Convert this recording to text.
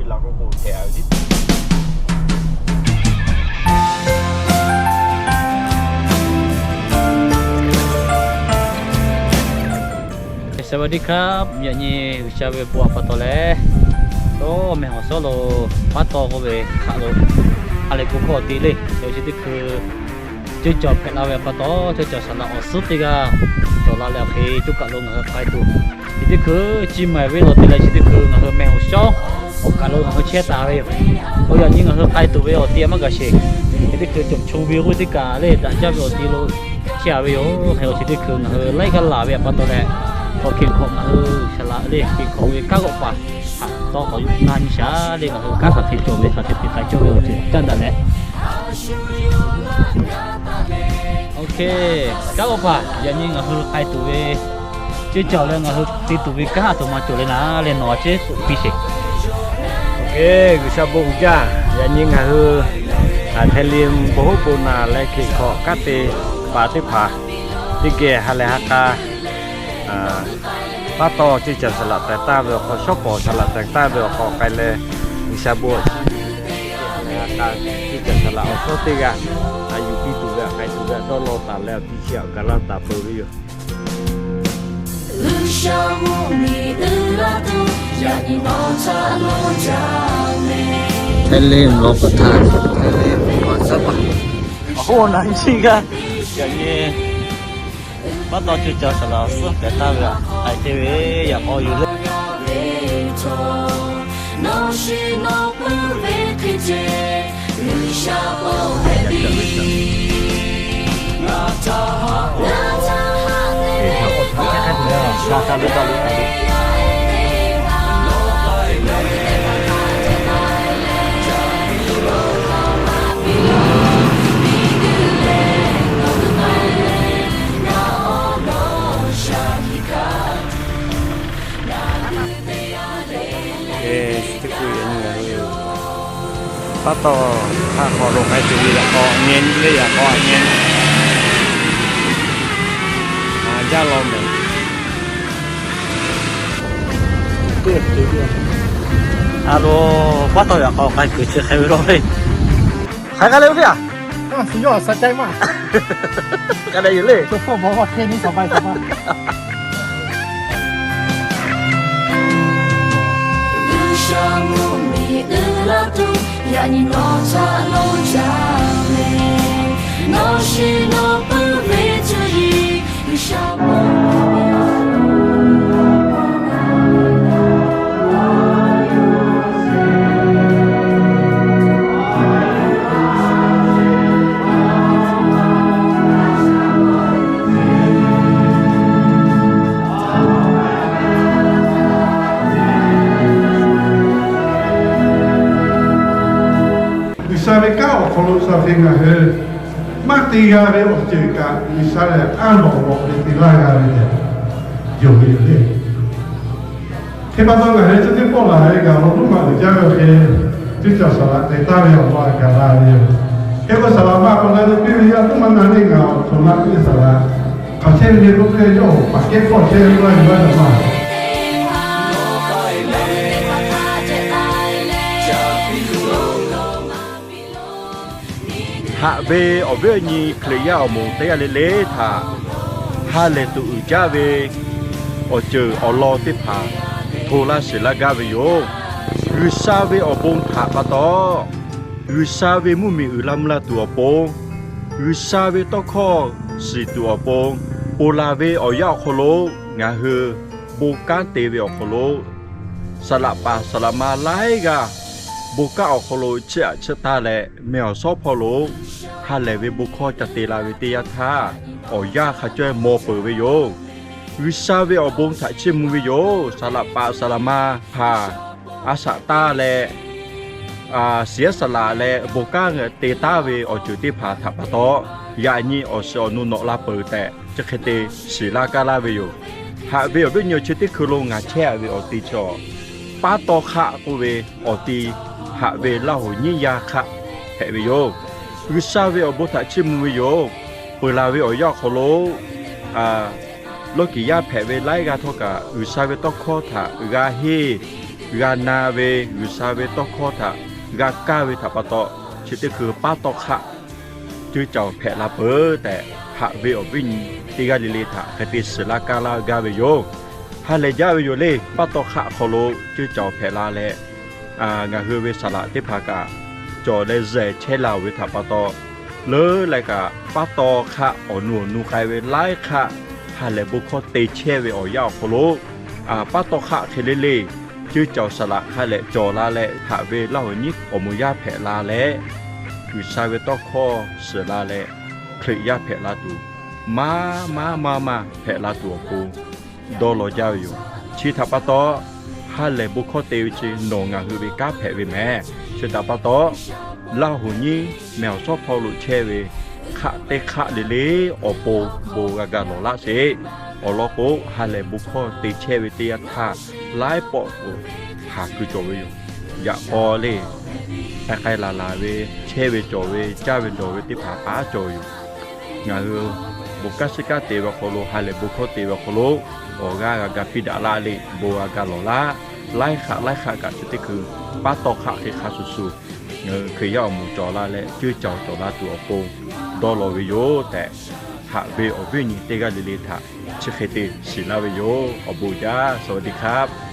Laˬ k'o k'o hteꞈ a ve. สวัสดีครับ Yaꞈ nyi G'uiˬsha ve bon htaꞈ pa taw leh, tawˇ meh hawˬ shawˉ lo paˉ taw k'oˆ ve hk'aˆ lo ha lehˬ bon hkawˇ awˬ ti le, chi teˇ hkui ceuˇ caˬ hpehꞈ la ve pa taw, ceuˇ caˬ saˍ laꞈ awˬ suhˉ teˇ g'aˇ cawˬ la leh awˬ hk'e coˇ kaˬ lo ngaˬ hui k'ai tuˬ, chi teˇ hkui chi maˍ ve lawˬ te leh chi teˇ hkui ngaˬ hui meh hawˬ shawˉ awˬ kaˬ lo ngaˬ hui chehˇ taˍ ve yoˬ. Oˇ yaꞈ nyi ngaˬ hui k'ai tuˬ ve awˬ ti a maˇ gaˬ sheˍ. Chi teˇ hkui cawˬ chaweh ve k'oˆ teˇ kaˬ le daꞈ jaˇ ve awˬ ti lo chehˇ a ve yoˬ. Hk'e chi teˇ hkui ngaˬ hui laiˉ g'aˇ laˬ ve pa taw leh, awˬ hkeꞈ hk'awꞈ ngaˬ hui saˍ laꞈ le hkeꞈ hk'awꞈ ve kanˉ k'awꞈ paˍ htaꞈ taw k'awꞈ yuˬ na nyi shaˍ le ngaˬ hui kanˉ hk'aˬ hk'e cawˬ ve hk'aˬ hk'e te k'ai cawˇ ve awˬ ceuˬ caˇ daꞈ leh Oˇ hk'e, kanˉ k'awꞈ paˍ yaꞈ nyi ngaˬ hui k'ai tuˬ ve, ceuˇ caˬ leh ngaˬ hui te tuˬ ve kanˉ a htoꞈ ma cawˬ le naˍ leh nawˬ a ciˉ k'oˆ piˇ sheˍ. Oˇ hk'e, G'uiˬsha bon uiˍ jaˇ. Yaꞈ nyi ngaˬ hui Htaiˍ liꞈ bon hoˉ bon naˬ leh hkeꞈ hk'awꞈ kanˉ te paˍ teˇ hpaˍ teˇ geh ha lehˬ ha k'a paˉ taw ceuˇ caˬ saˍ laꞈ taiˍ taˇ ve awˬ hk'aw, shawˉ pawˍ saˍ laꞈ taiˍ taˇ ve awˬ hk'aw k'ai leh, G'uiˬsha bon a ciˉ ha lehˬ ha k'a ceuˇ caˬ saˍ laꞈ awˬ suhˉ teˇ g'aˇ a yuˬ piˇ tuˬ ve htaꞈ k'ai tuˬ ve htaꞈ dawˇ law taˍ leh awˬ ti chi awˬ gaˬ laˇ taˍ peuˬ ve yoˬ. Htaiˍ liꞈ lawˬ hk'aw htaˇ, Htaiˍ liꞈ awˬ suhˉ paˍ, awˬ hoˉ awˬ naˬ nyiˇ g'aˇ, yaꞈ nyi paˉ taw ceuˇ caˬ saˍ laꞈ awˬ suhˉ taiˍ taˇ ve htaꞈ k'ai te ve yaꞈ k'aw yuˬ le. Teˇ hkui yaꞈ nyi ngaˬ hui paˉ taw hk'aˆ hk'aw lo k'ai tuˬ ve yaꞈ k'aw nyi le, yaꞈ k'aw nyi. Jaˇ law mehˍ. A lo, paˉ taw yaꞈ k'aw k'ai kuiˬ chi hk'e ve law ve. Hk'aˬ hk'e le ve a? Suh yawˇ a sa caiˇ maˇ. Hk'aˬ hk'e le yoˬ le. G'uiˬsha mvuhˇmiˬ uiˍ la tuˬ, yaꞈ nyi nawˬ htaꞈ lonˉ jaˇ ve. Nawˬ shiˍ nawˬ pui ve cuˇ yiˍ, G'uiˬsha mvuhˇmiˬ G'uiˬsha ve kanˉ awˬ hk'aw lo sha hk'e ngaˬ hui maˇ te g'a ve awˬ ceuˬ kaꞈ, G'uiˬsha lehˬ aˉ lawꞈ lawꞈ ve te laˇ g'a ve tehꞈ yonˍ ve yoˬ le. Hk'e pa taw, ngaˬ hui chi teˇ pawˆ laˬ ve kaꞈ awˬ loˉ maꞈ uiˍ jaˇ ve awˬ hk'e, ceuˇ caˬ saˍ laꞈ taiˍ taˇ ve awˬ lawn a gaˬ la ve yoˬ. Hk'e k'o, saˍ laꞈ ma k'awꞈ na ve piˇ ve yaˇ tuˉ maˇ na le, ngaˬ awˬ htoꞈ ma piˇ ve saˍ laꞈ hk'aˬ chehˇ ve le k'oˆ ve yawˇ paˍ kehˉ hpawˇ chehˇ ve maˇ yuˬ laˇ gaˬ maˇ. Haꞈ ve awˬ viˉ awˬ nyi Hkriꞈ yaˇ awˬ moˍ teˇ g'aˇ le le htaꞈ ha lehˬ tuˬ uiˍ jaˇ ve awˬ ceuˬ awˬ lawn teˇ hpaˍ hto laˇ shiˍ laˇ gaˇ ve yoˬ. G'uiˬsha ve awˬ bon htaꞈ pa taw, G'uiˬsha ve mvuhˇmiˬ uiˍ la mvuh la tuˬ awˬ pon, G'uiˬsha ve tawˇ hkawˇ shiˍ tuˬ awˬ pon, ponˬ laˬ ve awˬ yanˇ awˬ hk'aw lo ngaˬ hui bon kanˉ te ve awˬ hk'aw lo, saˍ laꞈ paˍ saˍ laꞈ ma laiˉ g'aˇ bon kanˉ awˬ hk'aw lo chiˇ aꞈ chiˇ taˇ leh, meh awˬ shawˉ hpawˇ lo ha lehˬ ve bon hkawˇ ca te la ve teˇ yanˇ htaˇ, awˬ yanˇ hk'a cawehˇ maw peuˬ ve yoˬ. G'uiˬsha ve awˬ bon htaꞈ chiˇ mvuh ve yoˬ. Saˍ laꞈ paˍ saˍ laꞈ ma hpaˍ a shaꞈ taˇ leh, shiˍ yaˇ saˍ laꞈ leh bon kanˉ te taˉ ve awˬ ceuˬ teˇ hpaˍ htaꞈ pa taw, yaꞈ nyi awˬ shiˍ awˬ nu nawꞈ la peuˬ tehꞈ chi hk'e te shiˍ laˇ kaˇ laˇ ve yoˬ. Haꞈ ve awˬ viˉ awˬ nyi chi teˇ hkui lo ngaˬ chehˇ a ve awˬ ti chaw, paˉ taw hk'aˆ k'oˆ ve awˬ ti haꞈ ve Laˇ huˍ nyiˇ yaˇ hk'aˆ hpehꞈ ve yoˬ. G'uiˬsha ve awˬ bon htaꞈ chiˇ mvuh ve yoˬ. Peuˬ laˬ ve awˬ yanˇ awˬ hk'aw lo, lawˇ kiˍ yaˇ hpehꞈ ve laiˉ g'aˇ htawˇ kaꞈ G'uiˬsha ve tawˇ hkawˇ htaꞈ g'a henˇ g'a na ve G'uiˬsha ve tawˇ hkawˇ htaꞈ g'a kaˇ ve htaꞈ pa taw, chi teˇ hkui paˉ tawˇ hk'aˆ ceuˇ caoˬ hpehꞈ la peuˬ tehꞈ, haꞈ ve awˬ viˉ nyi teˇ g'aˇ le le htaꞈ hk'e te shiˍ laˇ kaˇ laˇ gaˇ ve yoˬ. Ha lehˬ jaˇ ve yoˬ le. Paˉ tawˇ hk'aˆ hk'aw lo ceuˇ caoˬ hpehꞈ la leh, ngaˬ hui ve saˍ laꞈ teˇ hpaˍ kaꞈ cawˬ leh zehˬ chehˇ la-oˬ ve htaꞈ pa taw, leuˉ leh kaꞈ paˉ tawˇ hk'aˆ awˬ nu awˬ nu k'ai ve laiˉ hk'aˆ ha lehˬ bon hkawˇ te chehˇ ve awˬ yanˇ awˬ hk'aw lo, paˉ tawˇ hk'aˆ hk'e le le ceuˇ caoˬ saˍ laꞈ ha lehˬ cawˬ la leh, haꞈ ve Laˇ huˍ nyiˉ awˬ moˍ yaˇ hpehꞈ la leh, G'uiˬsha ve tawˇ hkawˇ shiˍ la leh, Hkriꞈ yaˇ hpehꞈ la tuˬ, maˇ maˇ maˇ maˇ hpehꞈ la tuˬ awˬ pon dawˇ law jaˇ ve yoˬ. Chi htaꞈ pa taw, ha lehˬ bon hkawˇ te ve chi nawˬ ngaˬ hui ve kanˉ hpehꞈ ve mehˍ. Chi htaꞈ pa taw, Laˇ huˍ nyiˉ mehˬ awˬ shawˉ hpawˇ lo chehˇ ve hk'aˆ teˇ hk'aˆ le le awˬ pon bon g'a gaˬ lawˬ laˇ sheˍ. Awˬ lawn k'o, ha lehˬ bon hkawˇ te chehˇ ve teˇ yanˇ htaˇ, laiˉ pawˆ k'o haˍ kuiˬ cawˬ ve yoˬ. Yaꞈ k'aw le, k'ai k'ai laˬ laˬ ve, chehˇ ve cawˬ ve, caˇ ve dawˬ ve teˇ hpaˍ paˉ cawˬ ve yoˬ. Ngaˬ hui bon kanˉ shiˉ kanˉ te ve awˬ hk'aw lo, ha lehˬ bon hkawˇ te ve awˬ hk'aw lo, awˬ g'aˇ g'a ga piˇ daꞈ laˇ le, bon g'a ga lawˬ laˇ. Laiˉ hk'aˆ laiˉ hk'aˆ kaꞈ chi teˇ hkui paˉ tawˇ hk'aˆ hk'e hk'a shuˍ shuˍ, ngaˬ hui Hkriꞈ yaˇ awˬ moˍ cawˬ la leh, ceuˇ caoˬ cawˬ la tuˬ awˬ pon dawˇ law ve yoˬ tehꞈ, haꞈ ve awˬ viˉ awˬ nyi teˇ g'aˇ le le htaꞈ chi hk'e te shiˍ laˇ ve yoˬ. Awˬ bon jaˇ. สวัสดีครับ